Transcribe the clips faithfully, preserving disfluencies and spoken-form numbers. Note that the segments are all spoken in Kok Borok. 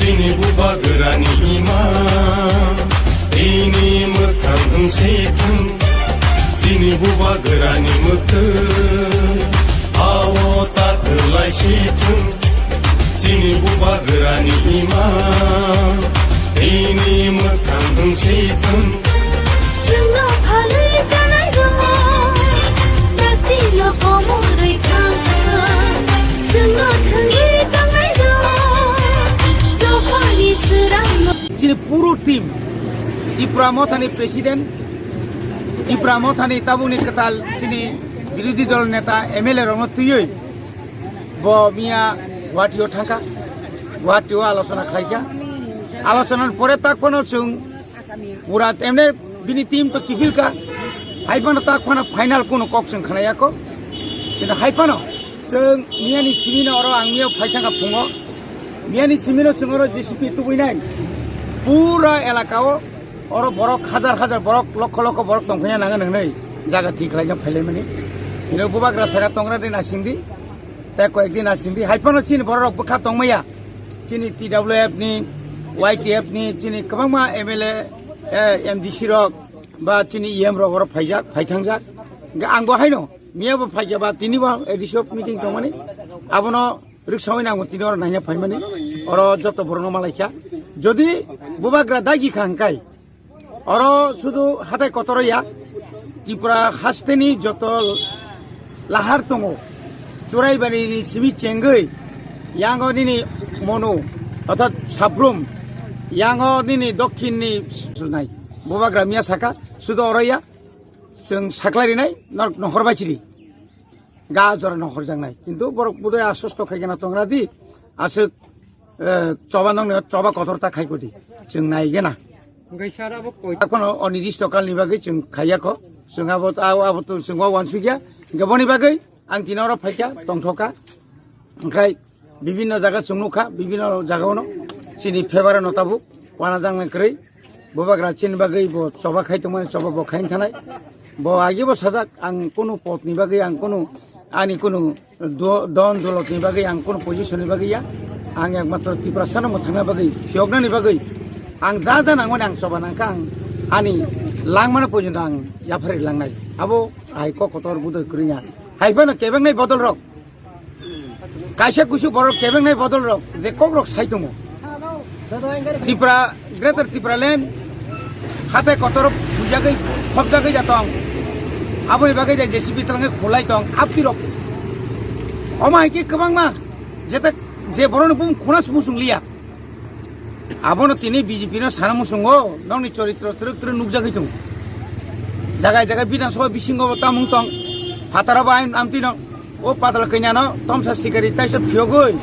Chini bubagrani ima, tini mwkhang wng si thung. Chini bubagrani mwktwi, ao ta kwlai si thung. Chini bubagrani ima, tini mwkhang wng si thung. Chwngno phalwi janairok, daktino komorwi thang thang. Chwngno thwngwi tongnairok, dophani swrangno. Chini puro team, Tipra Mothani president, Tipra Mothani tabukni kwtal chini birodhi dol neta M L A rokno twiwi bo miya Guwahati-o thangkha, Guwahati-o alochona khlaikha. Alochonani pore tak phano chwng pura emne bini team to kiphilkha. Hai phano tak phano final kuno kok chwng khnayakho. Kintu hai phano chwng miyani simino oro ang miya phaithangkha phungo. Miyani simino chwng oro J C B tubui nai. Pura elakao oro borok hajar hajar borok, lokho lokho borok tongphaiya nango nwngnai. Jaga thik khlaina phailaimani. Ino bubagra saka tongra de nasingdi. Tei koyekdi nasingdi. Hai phano chini borok bwkha tongmaya. Chini T W F ni, Y T F ni, chini kwbangma M L A, eh, M D C rok, ba chini E M rok oro phaijak, phaithangjak. Hingke ang bo haino, miya bo phaikya ba tini bo A D C of meeting tongmani, abono riksawi nango tini oro naina phaimani, oro joto borokno malaikha. Jodi bubagra dagi kha hingkai, oro sudu hatai kotoro ya, Tripura hasteni joto lahar tongo, Churaibari ni simi chengwi, yango nini Monu, orthat Sabrum, yango nini Dokhin ni sunai, bubagra miya saka, sudu oro ya, chwng saklai rinai, norok nohor bai chiri. Ga jora nohor jangnai. Kintu borok budai aswk to khai gana tongra di, aswk, eh, choba nong choba kotor ta khai kodi. Chwng nai gana. Hingke sir abo koi- Akono onidisto kal ni bagwi chwng khaiya ko. Chwng abo, abo, abo to chwng wa wansugya. Hingke boni bagwi ang tini oro phaikha, tongthokha. Hingkhai bibinno jaga chwng nukha, bibinno jaga ono chini favour no tabuk wana jang nang kwrwi. Bubagra chini bagwi bo choba khai tongmani choba bo khai thanai. Bo agi bo sajak, ang kunu pot ni bagwi, ang kunu ani kunu do-, don dolot ni bagwi, ang kunu position ni bagwi ya. Ang ekmatro Tiprasa no mwthangna bagwi, phiyokna ni bagwi. Ang ja ja nangmani ang choba nangkha, ang ani langmano pojonto ang yaphari langnai. Abo hai kok kotor budai kwrwngya. Hai phano kebeng nai bodol rok. Kaisa kusu borok kebengnai bodol rok je kok rok sai tongo. Tripura, Greater Tripura Land, hatai kotor bujagwi, khopjagwi ja tong. Aboni bagwi je J C B twlangwi khulai tong, apti rok. Omo hai khe kwbangma, jeta je borokni bumung khuna sumu chwng liya. Abono tini B J P no sana muchungo, nokni choritro twrwk twrwk nukjagwi tongo. Jagai jagai Bidhan Sabha bisingo bo tamung tong, phataro bo ain amtwi no, o patal kanya no tomsa sikari taisa phiyogwi,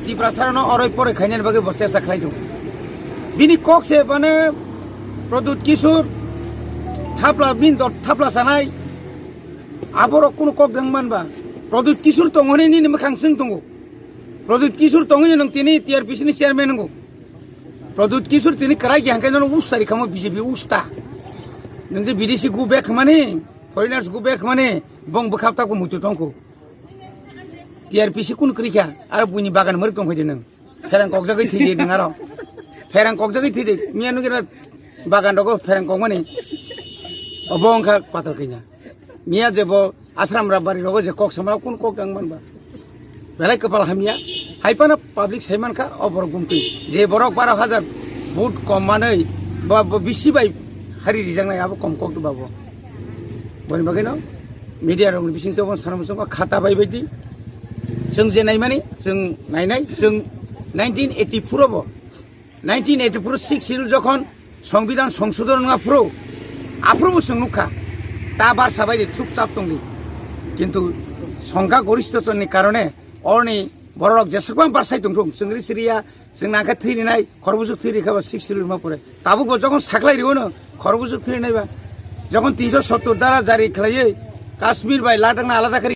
Tiprasa no oroi poroi khainani bagwi bo chesta khlai tongo. Bini kok se bane Pradyut Kishore thapla bin dot thapla sanai, aborok kunu kok dang manba, Pradyut Kishore tongoni nini mwkhang swng tongo. Pradyut Kishore tongwi nwng tini T R P C ni chairman wngo. Pradyut Kishore tini kwrai khe hangkhe nono ustari khamo B J P usta. Nwng je bidesi go back mani, foreigners go back mani, bong bwkhak tako muitu tongkho. T R P C kun kwrwi kha, aro buini bagan mwrwk tongkho je nwng. Pherang kokjagwi thwidi nwng aro. Pherang kokjagwi thwidi, miya nukira bagan rogo pherang kokmani. Obo wngkha patal kanya. Miya je bo Asram Rabbari rogo je kok samra kun kok ang manba. Belai kwpal hamya. Hai phano public sai mankha o borok gumtwi. Je borok baro hajar vote kom manwi ba bo bisi bai hari rijaknai abo kom kok ba bo. Boni bagwi no media rokni bisingtwi obo sana muchungo khata bai bai di. Chwng je naimani chwng nainai chwng nineteen eighty-four obo. Nineteen eighty-four six schedule jokhon Songbidan Songsodhon wngya phuru, aphuru bo chwng nukha, ta barsa bai de chupchap tongdi. Kintu songkha goristotoni karone oroni bororok jeswkma barsai tongthung, chwng ri siriya, chwng nangkhe thwi rinai, khorbujuk thwi rikha ba six schedule ma pore. Tabuk bo jokhon saklai riyono, khorbujuk thwi rinai ba. Jokhon tinsho sottor dara jari khlaiwi Kashmir bai Ladakh no alada kari